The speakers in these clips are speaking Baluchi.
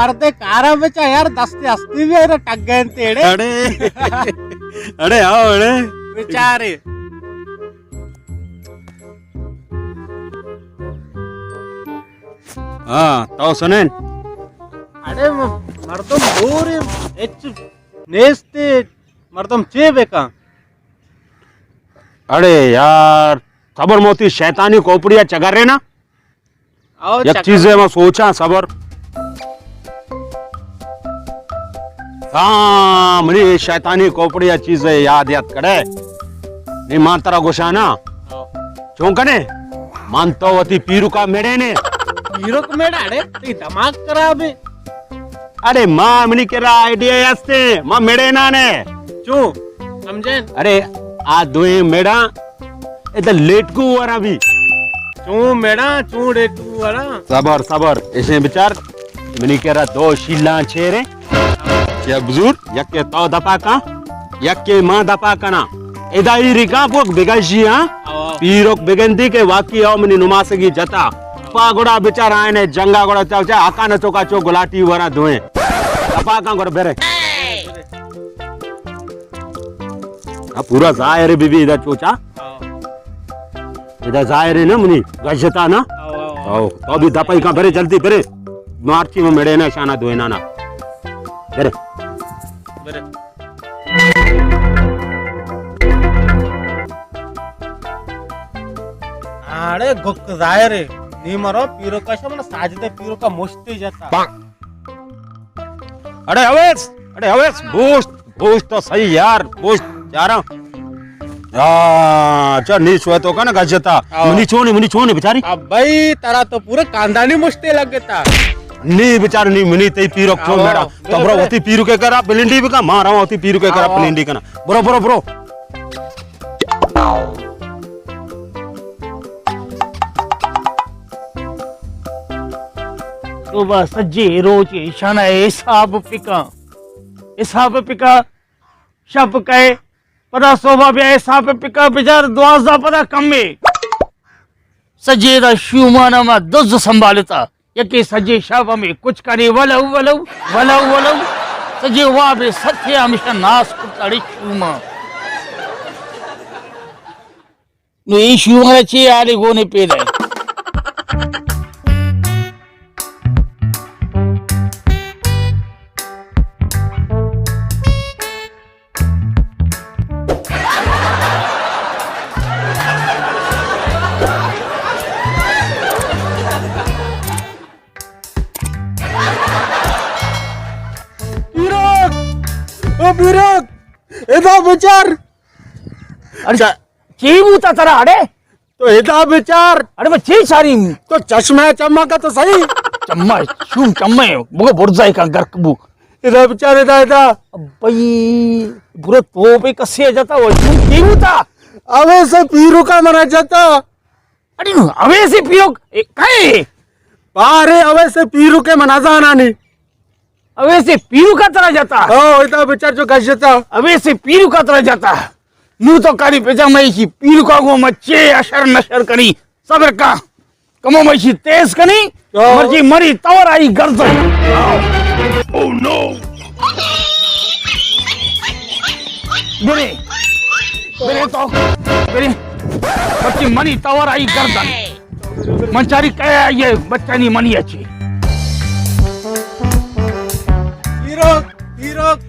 کردے کارا بچا یار، دستے ہستی بھی ہے ٹگین تیڑے۔ اڑے، اڑے آؤ اڑے۔ بیچارے۔ ہاں، تو سنین۔ اڑے م-، مردم بورے، ہچ نیستے، مردم چے بکن؟ اڑے یار، صبر موتی شیطانی کوپڑیا چگرے نا۔ او یک چکر۔ چیزے ما سوچاں، صبر۔ ہاں، منی اے شیطانی کوپڑیا چیزے یاد یاد کڑے۔ نی مان ترا گوشانا۔ او۔ چون کنے؟ من تو وتی پیرکا مڑینے۔ پیرک مڑا؟ اڑے، تی دماغ خراب ہے۔ اڑے ماں، منی کرا آئیڈیا ہستے، ما مڑینانے۔ چون؟ سمجھے؟ اڑے، آ دوئیں مڑا، ادا لیٹکو ورا بھی۔ چون مڑا، چون لیٹکو ورا؟ صبر، صبر، ایسے بچار، منی کرا دو شیلاں چیرے۔ یک بزور، یکے تو دپا کن، یکے ما دپا کنا۔ ادا ای ریکا بوک بگشی، ہاں؟ او۔ پیرک بگندی کہ واقعی او منی نماسگی جتا۔ پا گڑا بچار آئینے جنگا گڑا چا، چا، اکانا چوکا چو گلاٹی ورا دوئیں۔ دپا کن گڑا برے۔ ہاں، پورا ظاہر ہے بی بی ادا چوچا۔ او۔ ادا ظاہر ہے نا منی، گشتا نا؟ او، او، او۔ او، تو بھی دپائی کن برے، جلدی برے۔ مارچی میں مڑے نا شانا دوئے نانا۔ برے۔ برے۔ اڑے گک ظاہر ہے۔ نی مرو پیرو کا شمن ساجدے پیرو کا مشتی جتا۔ اڑے اویس، اڑے اویس، بوشت، بوشت تو صحیح یار، بوشت، یارا۔ آ، چا نی شوئے تو کنا گجتا۔ آ۔ منی چونی، منی چونی بیچاری۔ اب بھائی، ترا تو پورا خاندانی مشتے لگتا۔ نی بیچار، نی منی تئی پیرک چون آ، میرا۔ تو برو، برو، برو۔ وتی پیرو کے کرا پلنڈی بکا، مارا وتی پیرو کے کرا آ۔ پلنڈی کنا۔ برو، برو، برو۔ صبح سجے روچ ایشانا حساب پکا، حساب پکا، شپ کئے، پدا صبح بیا حساب پکا، بچار دوازدہ پدا کمے۔ سجے دا شومانا ما دز سنبھالتا، یکے سجے شپ ہمے کچ کنے ولو ولو، ولو ولو۔ سجے واب ستھے ہمیشہ ناس کرتا اڑے شوما۔ نو اے شومانا چے حالے گونے پیدا ہے؟ پیرک! او پیرک! ادا بچار! اچھا، چی بوتا ترا اڑے؟ تو ادا بچار۔ اڑے وہ چی چاری؟ تو چشمہ چمکا تو صحیح۔ چمہ، شوم چمہ، بگو برزا کا گرک بو۔ ادا بچار، ادا، ادا۔ بھئی، برو تو پہ کسے جتا وہ، شوم چی بوتا؟ اویس پیرو کا منا جتا۔ اڑے اویس پیرو، اے، کئے؟ بارے اویس پیرو کے منا زانانی۔ اویس پیرو کا ترا جتا؟ او، ادا بچار جو گش جتا۔ اویس پیرو کا ترا جتا؟ نو تو کاری پجا میں اسی پیرو کا گو مچے اشر نشر کری۔ صبر کا۔ کمو میں اسی تیز کنی۔ او۔ مرچی منی تور آئی گردن۔ او نو۔ برے۔ برے تو۔ برے۔ مرچی منی تور آئی گردن۔ من چاری کئے آئیے بچہ نی منی اچی۔ پیرک، پیرک۔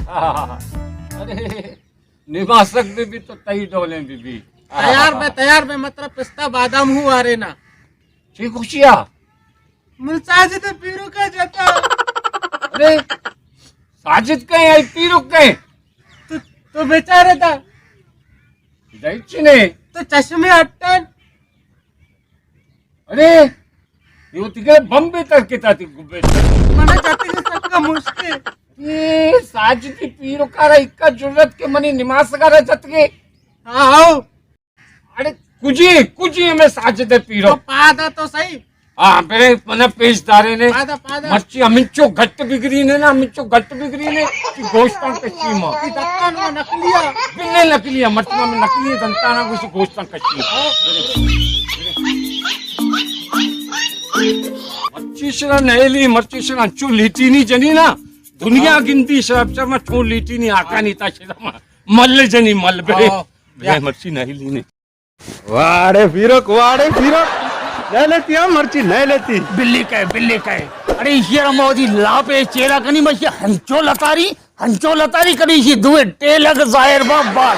ارے، نماسگ بی بی تو تئی ڈولیں بی بی۔ تیار بے، تیار بے، مطلب پستہ بادام ہوں آرے نا۔ چی خوشیا؟ من ساجد پیرو کا جتا۔ ارے، ساجد کئے، آئی پیرو کئے؟ تو، تو بیچارے تا۔ جائی چنے؟ تو چشمے ہٹن۔ ارے، یہ تیگے بمبے تر کے تا تی گبے تر۔ منا جاتے کے سب کا مشتے۔ اے ساجدی پیرو کارا اکا جرت کے منی نماز کارا جت کے۔ ہاں، ہاں۔ اڑے کجی، کجی ہمیں ساجد پیرو۔ تو پادا تو صحیح۔ ہاں، برے منا پیش دارے نے۔ پادا، پادا۔ مرچی ہمینچو گھٹ بگری نے نا، ہمینچو گھٹ بگری نے کہ گوشتاں کشی ما۔ ای دتان و نقلیا۔ بلے نقلیا، مرچی ما نقلی دنتانا گوشی گوشتاں کشی۔ چی شرا نئیلی، مرچی شرا چو لیٹی نی جنی نا۔ دنیا ہاں۔ گندی شراب چرما چون لیٹی نی آکانی تا شرا ما۔ مل جنی مل بے۔ ہاں۔ بے مرچی نئیلی نی۔ واڑے پیرک، واڑے پیرک۔ نئیلتی ہم مرچی نئیلتی۔ بلی کئے، بلی کئے۔ اڑے ایشی را موجی لاپے چیرا کنی مشی ہنچو لتاری۔ ہنچو لتاری کریشی دوئے ٹیلگ ظاہر با بات۔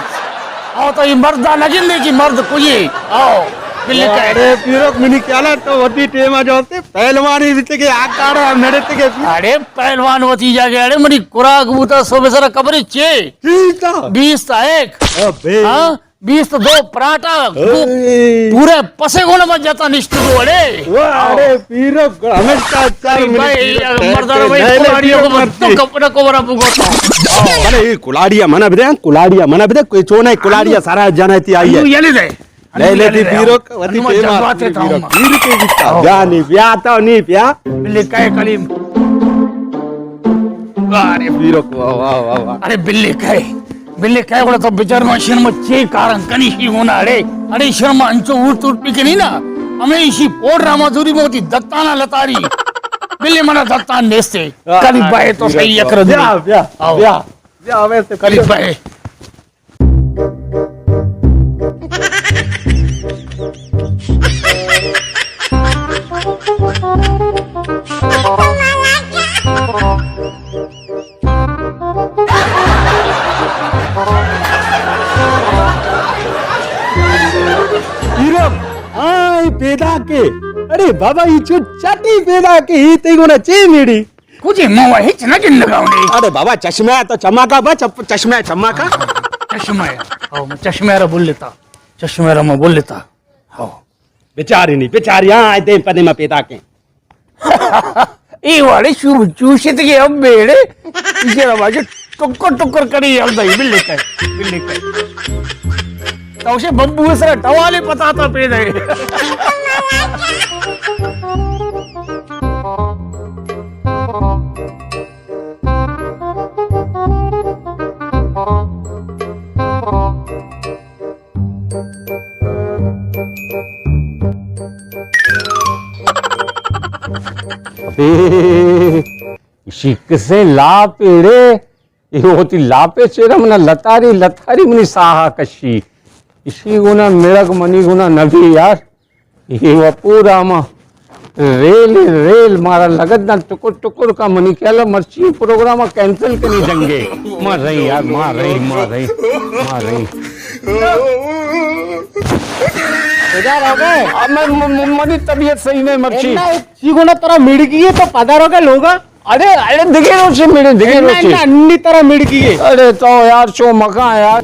او تو یہ مردا نہ گندے کہ مرد کوئی۔ او، بلے کہے۔ ارے پیرک منی خیالا تو وتی ٹیما جو تے پہلوانی بیتے کہ آکاڑا مڑتے کہ۔ اڑے پہلوان وتی جا گئے، اڑے منی کراک بوتا سو بسر قبر چے۔ بیس تا۔ بیس تا ایک۔ ابے۔ ہاں؟ بیست دو پراٹا، اے۔ پورے پسے گونا ما جتا نشت دو اڑے۔ واہ، اڑے پیرو، ہمیشہ چار منٹ بھائی، پیرو یار، مردارو بھائی، نہیں، نہیں، کلاڑی پیرو کو مرتی۔ تو کپڑا کو برا بگو تو۔ بلے، اے کلاڑیا منا بدے، کلاڑیا منا بدے، کوئی چونا ہے، کلاڑیا سارا جانا تھی آئی ہے۔ یلی دے۔ لے، لے، یلی تی دے۔ پیرو، وتی انو پیما، جذبات ہے پیرو، تاؤں۔ پیر کے بیتا۔ آؤ۔ جانی، بیا تو نہیں، بیا۔ بلے کہے کلیم۔ واہ، ارے پیرو، واہ، واہ، واہ، واہ۔ ارے بلے کہے۔ بلے کئے گڑا تو بچار ما شرم چے کارن کنی شی گونا اڑے۔ اڑے شرم انچو اوٹ اوٹ پکنی نا۔ ہمیں ایشی پوڈ راما دوری موتی دتانا لتاری۔ بلے منا دتان نیستے۔ آ، کلی آ، بائے تو صحیح یک ردی۔ بیا، بیا، آؤ۔ بیا، بیا، ویسے کلی بائے۔ پیرم، آئی پیدا کے۔ ارے بابا، یہ چو چٹی پیدا کے، یہ تئی گونا چے میڑی؟ کچھ مو ہچ نہ گندگا ہوں۔ ارے بابا، چشمہ تو چمکا با، چپ-، چشمہ چمکا۔ چشمہ، او، میں چشمہ را بول لیتا۔ چشمہ را میں بول لیتا۔ ہاں۔ بیچاری نہیں، بیچاری، ہاں، آئے دیم پہ دیما پیدا کے۔ اے واڑے شروع چوشت کے اب بیڑے، اسے رواج ٹکر ٹکر کری ہل دائی، بلے کئے، بلے کئے۔ تو اسے بمبو سرا ٹوالے پتا تا پہ دے۔ ابے، اشی کسے لاپ ایڑے، اے ہوتی لاپے چیرا منا لتاری، لتاری منی ساہا کشی۔ اشی گونا مرگ منی گونا نبی یار۔ اے و پورا ما ریل، ریل مارا لگت داں ٹکر ٹکر کا، منی خیال مرچی پروگرام کینسل کنی جنگے۔ ما رہی یار، ما رہی، ما رہی، ما رہی۔ کجا رہ گئے؟ اب میں، م-، م-، منی طبیعت صحیح نہیں مرچی۔ انا چی گونا ترا مڑ گئی ہے تو پدا رو گئے لوگا؟ اڑے، اڑے دگہ روچے میڑے، دگہ روچے۔ نہ، نہ، انی ترا مڑ گئی ہے۔ اڑے تو یار چو مکاں یار۔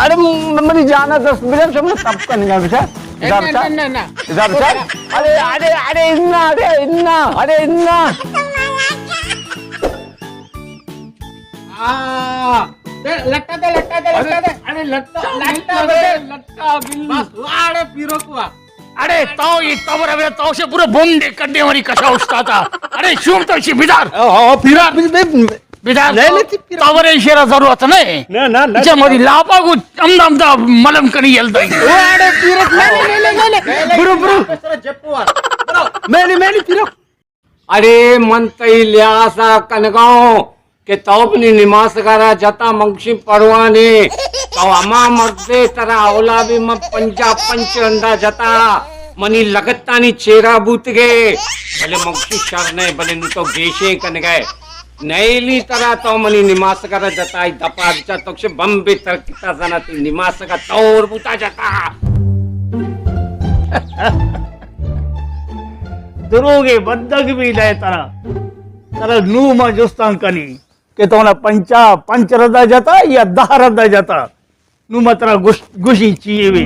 اڑے م-، منی جانا دست بدم، چو من تپ کنگا بچار۔ ادھر نہ، بچار۔ نہ، نہ، نہ۔ ادھر بچار۔ اڑے، اڑے، اڑے انا، اڑے انا، اڑے انا۔ آ، دے، لٹا دے، لٹا دے، لٹا دے۔ اڑے لٹا، لٹا دے، لٹا بل۔ بس، واہ، اڑے پیرو کو۔ اڑے تو یہ تبر ابے تو سے پورا بم دے کڈے مری کشا اٹھتا تھا۔ اڑے شوم تو اسی بدار۔ او، او، پیرا، بل، بل۔ بدار نہیں، تو نہیں، پیرا۔ تبر شیرا ضرورت نہیں۔ نہ، نہ، نہ۔ اچھا، مری لاپا کو امدا، امدا ملم کنی یل دائی۔ او، اڑے پیرا، نہیں، نہیں، نہیں، نہیں، نہیں۔ برو، برو۔ میلی، میلی پیرا۔ اڑے من تئی لحاظا کنگاؤں کہ تو منی نماسگا را جتا، من گوشیں پروانے، تو ہما مردے ترا اولا بھی من پنجاہ پنچ رندا جتا، منی لگتانی چیرا بوتگے، بلے من گوشیں شر نئے، بلے نو تو گیشیں کنگئے، نئیلی ترا تو منی نماسگا را جتا، ای دپا بچا تو گوشے بمبے ترکتا زنا تی نماسگا تور بوتا جتا۔ دروگے بندگ بھی نئے ترا۔ ترا نوں ما جستاں کنیں کہ تو نا پنچا پنچ ردا جتا یا دہ ردا جتا؟ نوں ما ترا گوش-، گوشیں چیے وے۔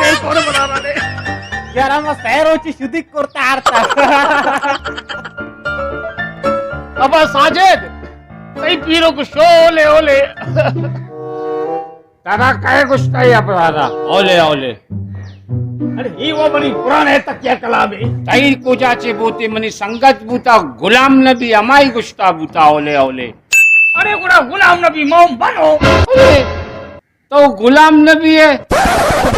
تیل کون بنا رہا نے؟ یار، ہم سہ روچی شدی کرتا ہرتا۔ ابا ساجد، تئی پیرو کو شو اولے اولے۔ ترا کئے گشتا یا برارا؟ اولے، اولے۔ اڑے، ہی وہ منی پرانے تکیہ کلامے۔ تئی کجا چے بوتے، منی سنگت بوتا، غلام نبی ہمائی گشتا بوتا، اولے، اولے۔ اڑے، گڑا غلام نبی ماں بنو۔ اڑے، تو غلام نبی ہے؟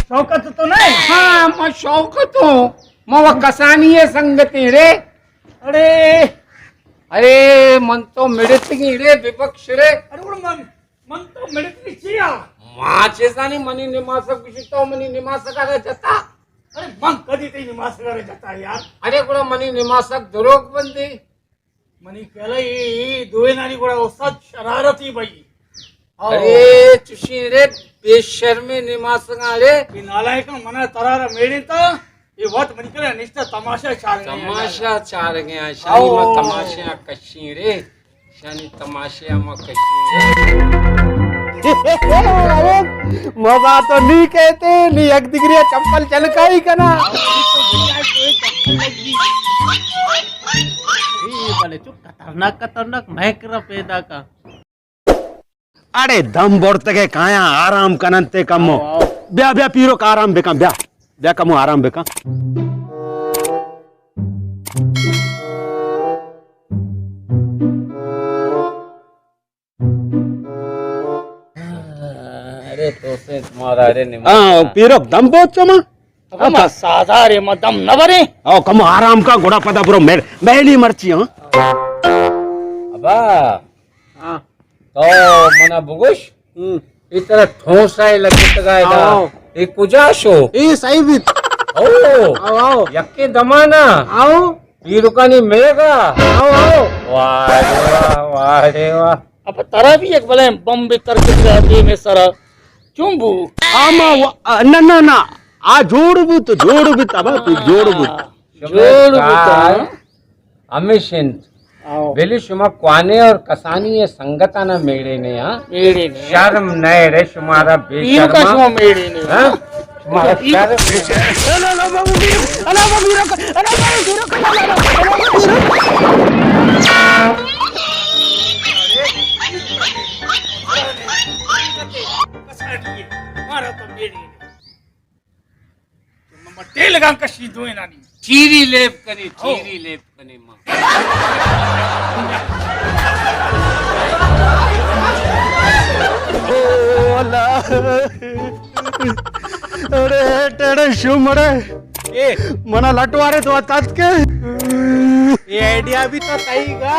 شوکت تو نہیں؟ ہاں، میں شوکت ہوں۔ میں وہ کسانی ہے سنگتیں رے۔ اڑے۔ ارے، من تو مڑتگیں رے، ببخش رے۔ اڑے، گڑا من من تو مڑتگی چیا؟ ما چے زانی، منی نماسگ گوشی تو منی نماسگ ءَ را جتا۔ ارے من کدی تئی نماسگ ءَ را جتا یار؟ ارے گڑا منی نماسگ دروگ بندی۔ منی خیال ءَ اے، اے دوئینانی گڑا استاد شرارتی بئی۔ او۔ ارے چشیں رے بے شرمیں نماسگاں رے۔ اے نالائکاں منا ترا را میڑینتا، اے وت منی کرا نشتہ تماشا چارگا۔ تماشا چارگا، شانی او۔ ما تماشا کشیں رے۔ شانی تماشے ہم کشی۔ مزہ تو نہیں کہتے، نہیں یک دگریا چمپل چلکائی کنا۔ اے بلے چو خطرناک، خطرناک مہک را پیدا کا۔ اڑے دم بڑتگے کایاں آرام کننتے کمو۔ آؤ، آؤ۔ بیا، بیا پیرک آرام بکن، بیا۔ بیا کمو آرام بکن۔ ارے تو سے تمہارا، ارے نماز ہاں، پڑھا۔ پیرک دم بہت چما۔ ابا ما سازارے، ما دم نہ برے۔ او کمو آرام کا، گڑا پدا برو مہل-، مہلی مرچی، ہاں۔ ابا۔ ہاں۔ تو منا بگوش، ہم۔ اے ترا ٹھونسا اے لگتگا ادا۔ آؤ۔ اے کجا شو؟ اے صحیح بیت۔ او۔ آؤ، آؤ۔ یکے دمانا۔ آؤ۔ پیرکانی میگا۔ آؤ، آؤ۔ واہ رے واہ، واہ رے واہ۔ اب ترا بھی یک بلے بم بی ترکتگا دیم سرا۔ چون بو؟ آما و-، آ، نہ، نہ، نہ۔ آ جوڑ بوت، جوڑ بوت، ابا، تو جوڑ بوت۔ جوڑ بوت، ہاں۔ ہمیش انت۔ آؤ۔ بلے شما کوانے اور کسانی اے سنگتانا میڑے نے، ہاں؟ میڑے نے۔ شرم نہ رے شمارا بے پیرکا شرما۔ شما میڑے نے۔ ہاں؟ شمارا شرم۔ مارا تو میڑے نے۔ ما ٹیلگاں کشی دوئینانی۔ چیری لیب کنے، ہو۔ چیری لیب کنے ما۔ او اللہ۔ اڑے ٹیڑے شو مڑے۔ اے۔ منا لٹوارے تو اتکت کے۔ اے آئیڈیا بھی تو صحیح گا۔